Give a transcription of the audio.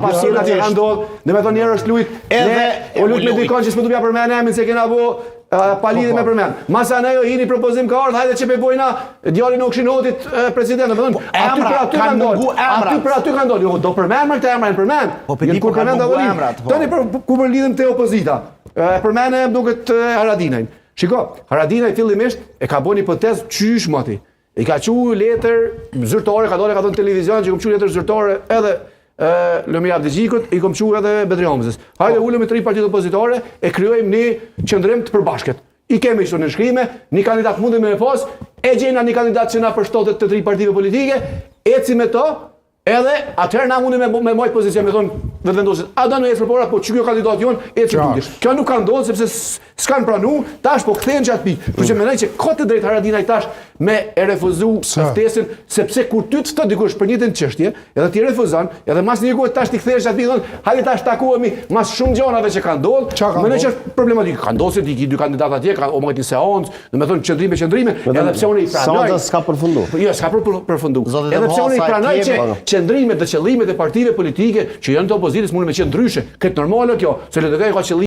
Pa sjellja që ka ndodhur, domethënë njëherë është lujt, Edhe u lujt me dikon që s'po du ja përmend emrin se kena bo pa lidhje me po, po. përmend. Masa ajo hini propozim ka ardhur, hajde që pe bojna djalin e Ukshin Hotit president, domethënë po, aty për aty kanë ndodhur. Aty për aty kanë ndodhur. Jo, do përmend më këtë emra, e përmend. Po pe di kur po përmend emrat. Po. Tani për ku për lidhem te opozita. E përmend më duket Haradinajn. Shiko, Haradinaj fillimisht e ka bën hipotezë qysh mati. I ka çu letër zyrtare, ka dalë ka thënë televizion që kom çu letër zyrtare edhe e Lumir Abdixhikut, i kom çu edhe Bedri Hamzës. Hajde po. ulemi tri partitë opozitare e krijojmë një qëndrim të përbashkët. I kemi këto nënshkrime, një kandidat mundim me e pas, e gjejna një kandidat që na përshtatet të tri partive politike, eci me to, Edhe atëherë na mundim me me majt pozicion me thon Vetëvendosjes. A do në ecë përpara, po qikjo kandidat jon ecë tutje. Kjo nuk ka ndodhur sepse s'kan pranu, tash po kthehen qatë pikë. Kështu që mendoj që ka të drejtë Haradinaj tash me e refuzu ftesën, sepse kur ty të fton dikush për njëjtën çështje, edhe ti refuzon, edhe mas një kohe tash ti kthehesh atë pikë, thon, hajde tash takohemi mas shumë gjanave që kanë ndodhur, mendoj që është problematik. Ka ndodhur se ti ki dy kandidatë atje, ka u majt një seancë, Domethënë qëndrime qëndrime, edhe pse unë i pranoj. Seanca s'ka përfundu. Po, jo, s'ka për përfundu. Edhe pse unë i pranoj që qëndrimet dhe qëllimet e partive politike që janë të opozitës mundin me qenë ndryshe. Këtë normale kjo, se LDK ka qëllim.